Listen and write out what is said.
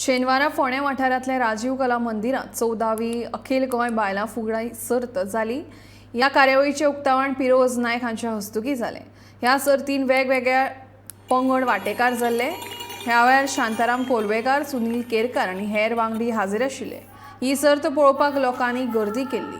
शेनवारा फोंडें वाठारांतल्या राजीव कला मंदिरांत 14वी अखिल गोंय बायलां फुगडी सर्त जाली. ह्या कार्यावळीचें उक्तावण पिरोज नायक हांच्या हस्तुकीं जालें. ह्या सर्तीन वेगवेगळ्या पंगड वांटेकार जाल्ले. ह्या वेळार शांताराम कोलवेकार, सुनील केरकार आनी हेर वांगडी हाजीर आशिल्ले. ही सर्त पळोवपाक लोकांनी गर्दी केल्ली.